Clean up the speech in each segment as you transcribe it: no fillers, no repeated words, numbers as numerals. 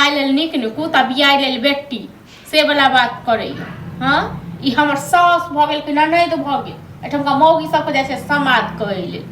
खाय लेल नीक निकुत आ बियाह लेल बेटी से वाला बात करैया। हँ, ई हमर सास भऽ गेल कि ननैद भऽ गेल, एहिठामका मौगी सबके जाइ छै समाद कहै लेल।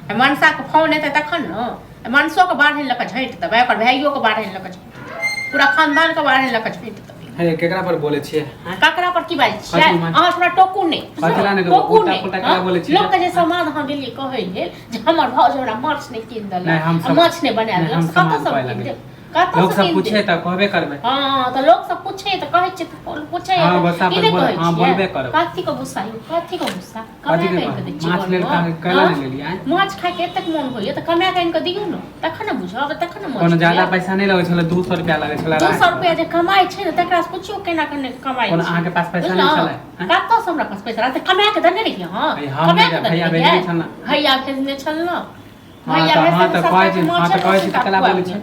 आ मनसाके फोन एतै तखन ने, मनसोके बाढ़नि लऽ कऽ झाँटि देबै, ओकर भाइयोके बाढ़नि लऽ कऽ झाँटि देबै, पूरा खानदानके बाढ़नि लऽ कऽ झाँटि देबै। हे, केकरा पर बोले छियै? आँय? ककरा पर की बाजै छियै? कथी मान- अहाँ हमरा टोकू नहि। कथी ला नहि टोकू? टोकू उल्टा नहि। पुल्टा केना हँ? बोलै छियै? लोकके जे समाद अहाँ गेलियै कहै लेल जे हमर भाउज हमरा माछ नहि कीन नहि, हम देलक आ सब- माछ नहि बना नहि, देलक, हम से समाद कतऽ सब पाइ कीन लगेबै। देब? कतऽ लोक से सब कीन पूछे देब? तऽ कहबे करबै। हँ, तऽ लोक सब पूछे तऽ कहै छियै तऽ पूछे। हँ, गुस्सा की पर नहि बोल- कहै हँ, छियै? बोलबे करब। कथी के गुस्सा यौ? कथी के गुस्सा? कमा कथी के कऽ आनि कऽ दै छियै माछ लेल घरमे? कैला हँ? नहि लेलियै, आँय? माछ खायके एतेक मोन होइया तऽ कमा कऽ आनि कऽ दियौ ने, तखन ने बुझब, तखन ने माछ कोनो ज्यादा खायब। पैसा नहि लगै छलै, 200 रुपया लगै छलै। 200 रुपया जे कमाइ छै ने, तकरा से पुछियौ केना केना कमाइ कोनो छै। अहाँके पास पैसा नहि बुझलहुँ? छलै, आँय? कतऽ से हमरा पास पैसा रहतै? कमा कऽ देने रहियै? हँ, अरे हम कमा नहि कऽ देने भैया रहियै। भेजने छल ने। भैया भेजने छल ने। हँ भैया तऽ हँ भेजने तऽ सस्ता कहै के छी, हँ माछ तऽ कहै छी तऽ हुनका केना बोलै खुआबियै। छै?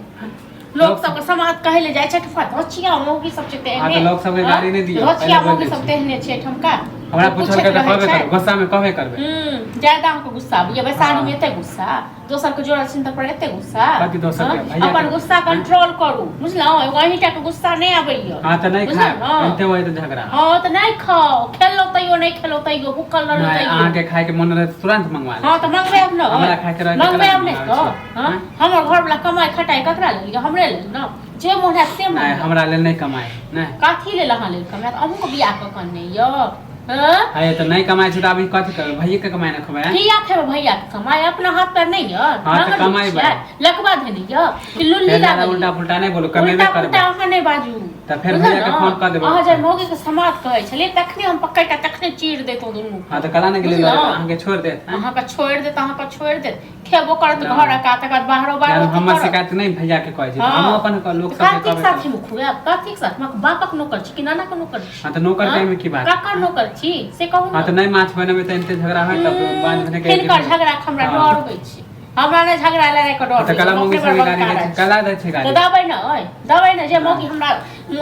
लोक सबके समाज कहै ले जाइ छै ठुका धोचिया मौगी सब छै तेहने। हँ तऽ लोक सबके हँ? गाली नहि दियौ, धोचिया पहिले बोलि मौगी दै सब छी। तेहने छै एहिठमका। हमरा पूछैत पूछलकै तऽ रहै कहबे छै। करबै, गुस्सामे कहबे करबै। ज्यादा अहाँके गुस्सा आबैया बैसारी में? हँ। एते गुस्सा, दोसर के जोड़ल छिन पर एते गुस्सा? कथी दोसर के? हँ? भैया के? अपन गुस्सा कंट्रोल करू, बुझलहुँ? एगो अहीं टा के गुस्सा नहि आबैया। हँ तऽ नहि बुझलहुँ खायब। ने? एनते होय तऽ झगड़ा। हँ तऽ नहि खाओ, खेलौ तैयो नहि, खेलौ तैयो, भूखल रहलौ नहि तैयो। अहाँके खायके मन रहै तऽ तुरन्त मंगवा हँ लै। तऽ मंगवायब ने। हमरा खायके रहै तऽ मंगवायब केना नहि मंगाबै तऽ छियै? हँ, हमर घरवला कमाइ खटाइ ककरा लेल यऽ? हमरे लेल ने, जे मोन हैत से नहि मंगायब। हमरा लेल नहि कमाइ नहि। कथी लेल अहाँ लेल कमायत? अहूँके बियाह कऽ कऽ नहि यऽ? हँ। हे, तऽ नहि कमाइ छै तऽ अभी कथी करबै? भैये के कमाइ ने खेबै, आँय? किया खेबै भैया के कमाइ? अपना हाथ पैर नहि यऽ? हँ, तऽ नांगर कमाइबै। छियै? लकवा धेने यऽ कि लुल्ली फेर ज्यादा लागल उल्टा यऽ? पुल्टा नहि बोलू, कमेबे उल्टा करबै। पुल्टा अहाँ नहि बाजू। तऽ फेर बुझल भैया के ने? फोन कऽ देबै। अहाँ जे मौगी के समाद कहै छलियै तखने हम पकड़ि कऽ तखने चीर दैतहुँ दुनू। हँ तऽ कला नहि गेलै? बुझलहुँ? अहाँके छोड़ि देत, आँय? अहाँके छोड़ि देत, अहाँके छोड़ि देत। खेबो करत नहि। घर का, तकर बाद बाहरो बाहरो यार अथी हमर करत। शिकायत नहि भैया के कहै छै। हँ। हमहूँ अपन लोक सबके कथीक कहबै। साथ हम खुआएब? कथीक साथ? हम बापक नौकर छी कि नानाक नौकर छी? हँ तऽ नौकर हँ? के एहिमे की बात? ककर नौकर छी से कहू। हँ तऽ ने नहि माछ बनेबै तऽ एते झगड़ा होय तब बाँझ बने के हिनकर झगड़ा के हमरा हँ। डर होइ छै। हमरा नहि झगड़ा लड़ाई के डर तऽ होइए, कला हम मौगी अपने सबके बड़ गाली दै बंकार छै? छी। कला दै छै तऽ गाली? दबै ने ओइ, दबै ने। जे मौगी हमरा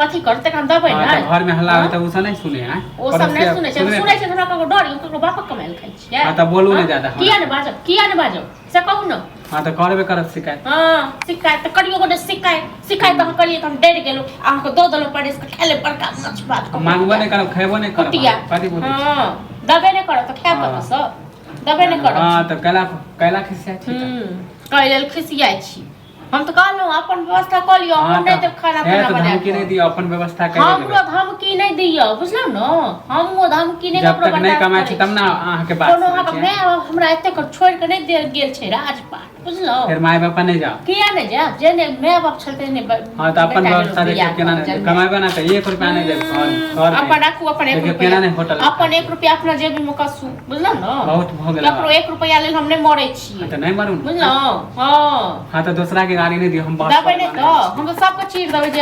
अथी करतै हम दबै हँ ने। तऽ घरमे हल्ला हँ? होइ तऽ ओ सब नहि सुने, आँय? ओ सब नहि पड़ोसिया सुनै छै। सुनबे सुनै छै तऽ हमरा ककरो डर यऽ? ककरो बापक कमायल खाइ छियै? हँ तऽ बोलू हँ? नहि ज्यादा हमरा। किया ने बाजब? किया ने बाजब से कहू ने। हँ तऽ करबे करब शिकायत। हँ, शिकायत तऽ करियौ गोटे। शिकायत, शिकायत अहाँ करियै तऽ हम डरि गेलहुँ, अहाँके दऽ देलहुँ परसि कऽ खाय ले बड़का माछ भात हम मांगबो नहि करब, खेबो नहि करब। कुटिया। कथी बोलै छी? हँ, दबे नहि करब तऽ खायब हँ। कतऽसँ? दबे नहि करब। हँ तऽ कैला कैला खिसियाइ छी तऽ? कहै लेल खिसियाइ छी। हम तऽ कहलहुँ अपन व्यवस्था कऽ लिअ। हँ हम नहि तऽ देब खाना हे पीना तऽ बना धमकी कऽ। नहि दियौ, अपन व्यवस्था कर हमरो धमकी नहि दिअ, बुझलहुँ ने? हमहूँ धमकी नहि जब ककरो तक नहि बर्दाश्त कमाइ छी करै तब ने छी। अहाँके बात कोनो सुनै अहाँके छियै। माय बाप हमरा एतेक छोड़ि कऽ नहि देल गेल छै राजपाट, बुझलहुँ? फेर माय बापा नहि जाओ। किया नहि जायब? जेहने माय बाप छल तेहने हँ तऽ अपन बेटाके व्यवस्था लोक देखियौ बियाह केना कऽ नहि जन्मायल। कमेबै ने तऽ 1 रुपया नहि देब घर घर अपन राखू अपन एक देखियौ रुपया। केना नहि होटल अपन 1 रुपया अपना जेबी मे कसू, बुझलहुँ ने? बहुत भऽ गेल। ककरो 1 रुपया लेल हम नहि मरै छियै। तऽ नहि मरू ने। बुझलहुँ? हँ। हँ तऽ दोसरा के गाली नहि दियौ, हम देबै नहि तऽ हम तऽ सबके चीर देबै जे